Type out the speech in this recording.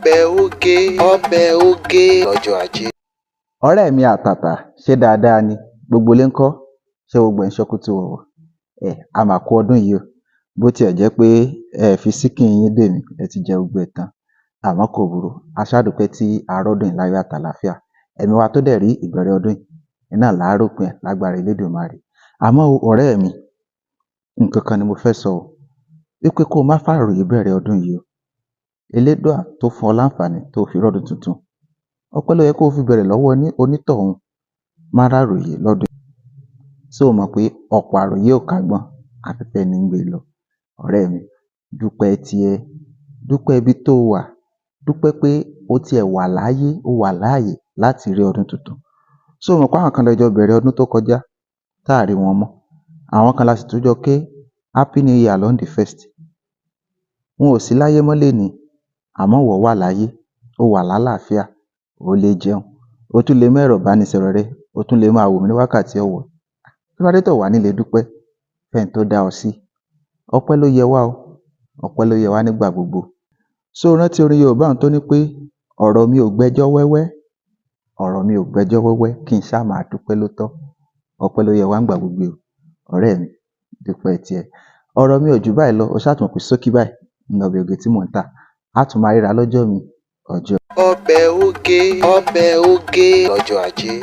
Ọbẹ̀ oge, ọbẹ̀ oge lọ́jọ́ Ajé. Ọ̀rẹ́ mi àtàtà, ṣé dáadáa ni? Gbogbo ilé ńkọ́? Ṣé gbogbo ẹ̀ ń ṣọkútù wọ̀wọ̀? Ẹ a mà kú ọdún yìí o. Bó tiẹ̀ jẹ́ pé ẹ fi síkìn yín dè mí, ẹ ti jẹ gbogbo ẹ̀ tán, àmọ́ kò burú. A ṣáà dúpẹ́ tí a rọ́dún yìí láyọ̀ àtàlàáfíà. Ẹ̀mí wa tó dẹ̀ rí ìbẹ̀rẹ̀ ọdún yìí iná là á rópin ẹ̀ lágbára Elédùmarè. Àmọ́ o, ọ̀rẹ́ mi, nǹkan kan ni mo fẹ́ sọ o, wípé kó o má fàròyé bẹ̀rẹ̀ ọdún yìí o. Elédùà tó fún ọ láǹfààní tó fi rọ́dún tuntun, ọpẹ́ ló yẹ kó o fi bẹ̀rẹ̀ lọ́wọ́ ní onítọ̀hún. Má ràròyé lọ́dún yìí. Ṣó o mọ̀ pé ọ̀pọ̀ àròyé ò kágbọ́n, afẹ́fẹ́ ní ń gbé e lọ? Ọ̀rẹ́ mi, dúpẹ́ tiẹ̀, dúpẹ́ ibi tó o wà, dúpẹ́ pé o tiẹ̀ wà láyé, o wà láàyè láti rí ọdún tuntun. Ṣó o mọ̀ pé àwọn kan lẹ jọ bẹ̀rẹ̀ ọdún tó kọjá tá à rí wọn mọ́? Àwọn kan la sì tún jọ ké Happy New Year on the first. Wọn ò sí láyé mọ́ lénìí, àmọ́ ìwọ wà láyé, o wà lálàáfíà, o lè jẹun, o tún lè mú ẹ̀rọ ìbánisọ̀rọ̀ rẹ, o tún lè máa wò mí ní wákàtí ọ̀wọ̀. Kí ló wá dé tó wà ní lè dúpẹ́ fẹ́ni tó dá ọ sí? Ọpẹ́ ló yẹ wá o, ọpẹ́ ló yẹ wá nígbà gbogbo. Ṣó o rántí orin Yorùbá un tó ní pé ọ̀rọ̀ mi ò gbẹ́jọ́ wẹ́wẹ́, ọ̀rọ̀ mi ò gbẹ́jọ́ wẹ́wẹ́, kí n ṣáà máa dúpẹ́ ló tọ́? Ọpẹ́ ló yẹ wá nígbà gbogbo o. Ọ̀rẹ́ mi, dúpẹ́ tiẹ̀. Ọ̀rọ̀ mi ò jù báyìí lọ. O ṣáà tún mọ̀ pé ṣókí báyìí ń lọbẹ̀ oge tí mò ń tà. Á tún máa ríra lọ́jọ́ míì, ọjọ́. Ọbẹ̀ oge, ọbẹ̀ oge lọ́jọ́ Ajé.